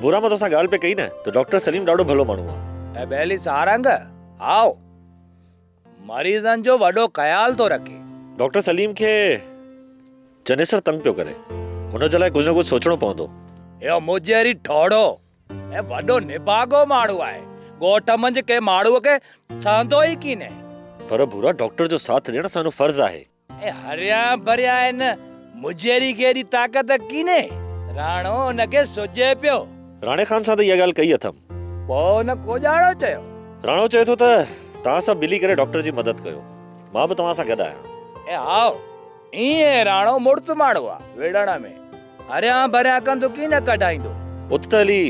ڀورا مان توسان ڳالهه پئي ڪئي نه ته ڊاڪٽر سليم ڏاڍو ڀلو ماڻهو آ. اي ٻيلي سارنگ، هائو، مريضن جو وڏو خيال ٿو رکي. ڊاڪٽر سليم کي چنيسر تنگ پيو ڪري. هن جي لاء ڪجهه نه ڪجهه سوچڻو پوندو. اهو مجيري ٺوڙهو ۽ وڏو نڀاڳو ماڻهو آهي. ڳوٺ منجهه ڪنهن ماڻهوء کي ٺهندو ئي ڪينهي. پر ڀورا ڊاڪٽر جو ساٿ ڏيڻ اسان جو فرض آهي. ۽ هريا ڀريا ان مجيري کي ايڏي طاقت ڪينهي. راڻو ان کي سجهي پيو. راڻي خان سان ته اها ڳالهه ڪئي اٿم. پوء ان ڪوڄاڙو چيو. راڻو چئي ٿو ته توهان سڀ ملي ڪري ڊاڪٽر جي مدد ڪيو. مان به توهان سان گڏ آهيان. ۽ هائو، ائين راڻو مڙس ماڻهو آ، وڙهڻ ۾ هريان ڀريان ڪنڌ ڪين ڪڍائيندو. اٿ ته هلي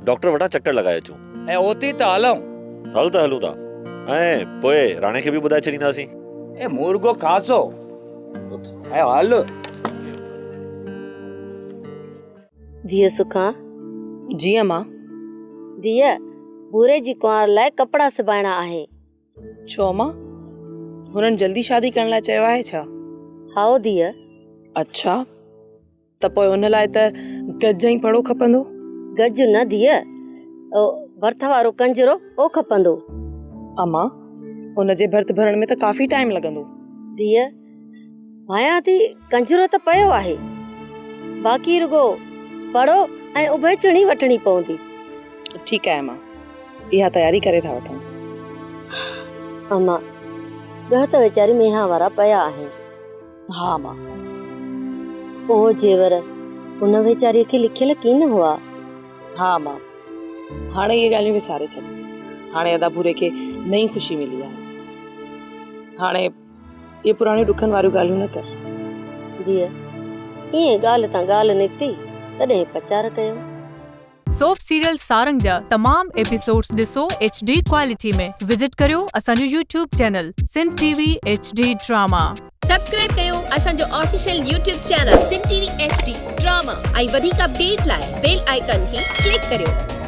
ڊاڪٽر وٽان چڪر لڳائي اچون. ۽ اوتي ته هلون. هل ته هلون ٿا ۽ پوء راڻي کي به ٻڌائي ڇڏينداسين. اي مورڳو خاصو. اٿ. ۽ هل. ڌيء سکان. جي امان. ڌيء، ڀوري جي ڪنوار لاء ڪپڙا سبائڻا آهن. ڇو امان؟ هنن جلدي شادي ڪرڻ لاء چيو آهي ڇا؟ هائو ڌيء. اڇا، ته پوء ان لاء ته گج ۽ پڙو کپندو. گج نه ڌيء، ڀرت وارو ڪنجرو او کپندو. امان، ان جي ڀرت ڀرڻ ۾ ته ڪافي ٽائيم لڳندو. ڌيء، ڀانيان ٿي ڪنجرو ته پيو آهي، باقي رڳو پڙو ۽ اڀيچڻي وٺڻي پوندي. ٺيڪ آهي امان، اها تياري ڪري ٿا وٺون. امان، ڳهه ته ويچاري مينهان وارا پيا آهن. ها امان. اهو زيور ان ويچاريء کي لکيل ڪين هئا. ها امان، هاڻي اهي ڳالهيون وساري ڇڏ. هاڻي ادا ڀوري کي نئين خوشي ملي آهي. هاڻي اهي پراڻيون ڏکن واريون ڳالهيون نه ڪر. ڌيء، ائين ڳالهه تان ڳالهه نڪتي، تڏهن پچار ڪيم. سوپ سيريل سارنگ جا تمام ايپيسوڊز ڏسو ايڇ ڊي ڪوالٽي ۾ وزٽ ڪريو اسان جو YouTube channel Sindh T V H D drama. Subscribe ڪيو اسان جو official YouTube channel Sindh T V H D drama ۽ وڌيڪ اپڊيٽ لاء بيل آئيڪان کي ڪلڪ ڪريو.